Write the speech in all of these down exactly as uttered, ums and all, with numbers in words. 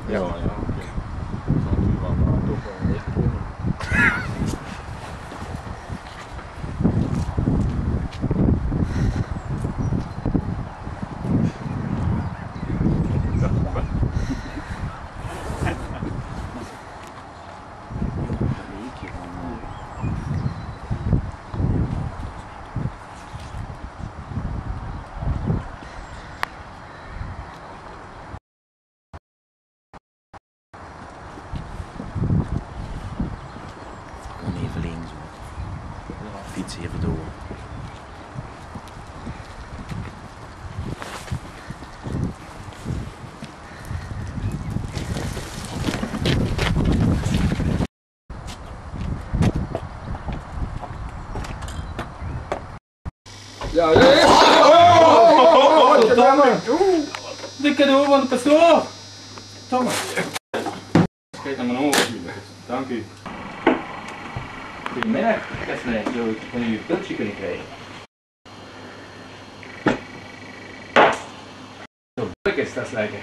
Ja, ja, oké. Dat is natuurlijk wel, maar toch wel een beetje. Gewoon even links, hoor. Fiets even door. Ja, ja, ja. Oh, oh, oh, oh, oh, oh, oh, oh, oh. De cadeau van de pastoor. Thomas. Kijk naar mijn ogen. Dank u. Goedemiddag, Keslijn. Zou ik van u een pilsje kunnen krijgen? Zo, lekker is, dat is lekker.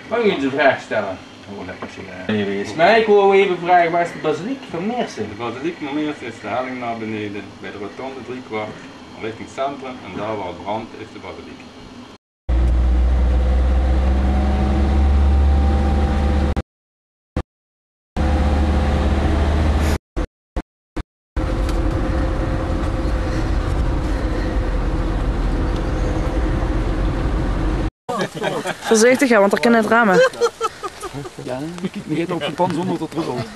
Mag ik u eens een vraag stellen? Oh, lekker sigaret. Meneer Wees, maar ik wou even vragen, waar is de basiliek van Meersen? De basiliek van Meersen is de helling naar beneden, bij de rotonde drie kwart, richting centrum. En daar waar het brandt, is de basiliek. Veurzichtig, hè, want d'r kin in 't raam. Ja, dan kiek nog effe op de pan zonder dat 't druppelt.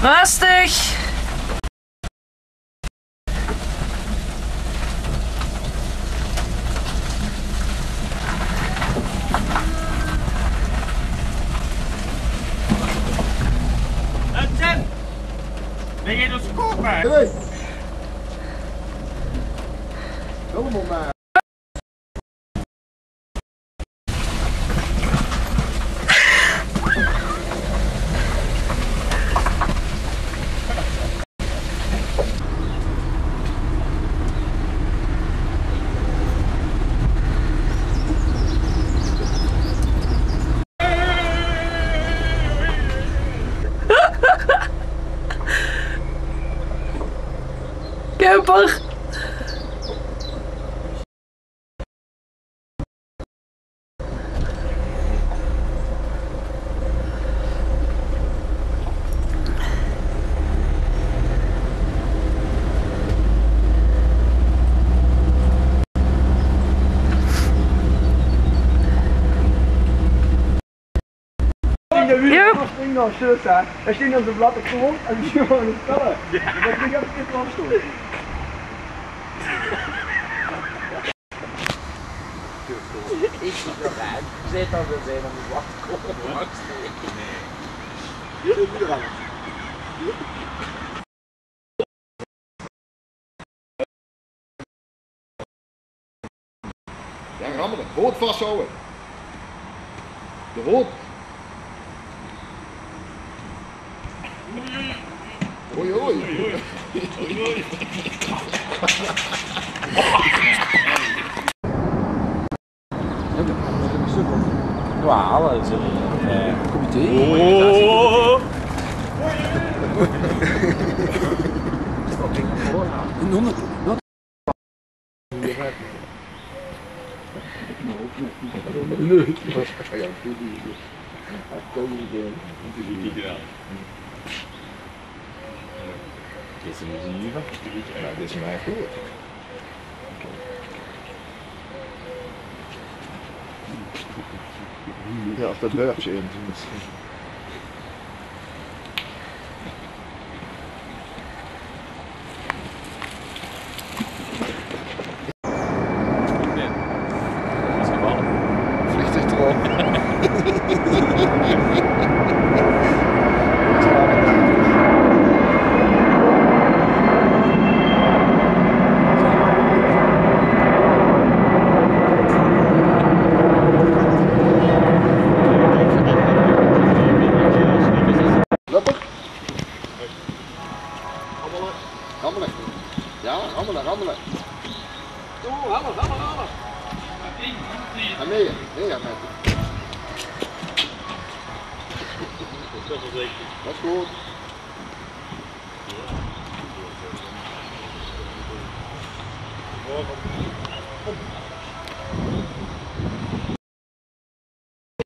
Rustig! Hudson! Ben je de scoop, hè? Hey! Helemaal maar. Camper! Joep. Sting dan zus, hè. Hij sting dan zijn blatte kont en die zien gewoon niet tellen. Dat vind ik echt niet lastig. Ik zit er aan. Zit er weer zijn om de blatte kont. Ja, rammelen. Hood vasthouden. De hood. Oei, oei. Ja, alles. Eh, comité. Oh. Een honderd. Deze is een nieuwe. Ja, deze is mijn goed. Ja, of dat beurtje in misschien. Vliegtuig erop. Doe, hallo, hallo, hallo. Ah, nee, nee, ja, nee. Dat is good.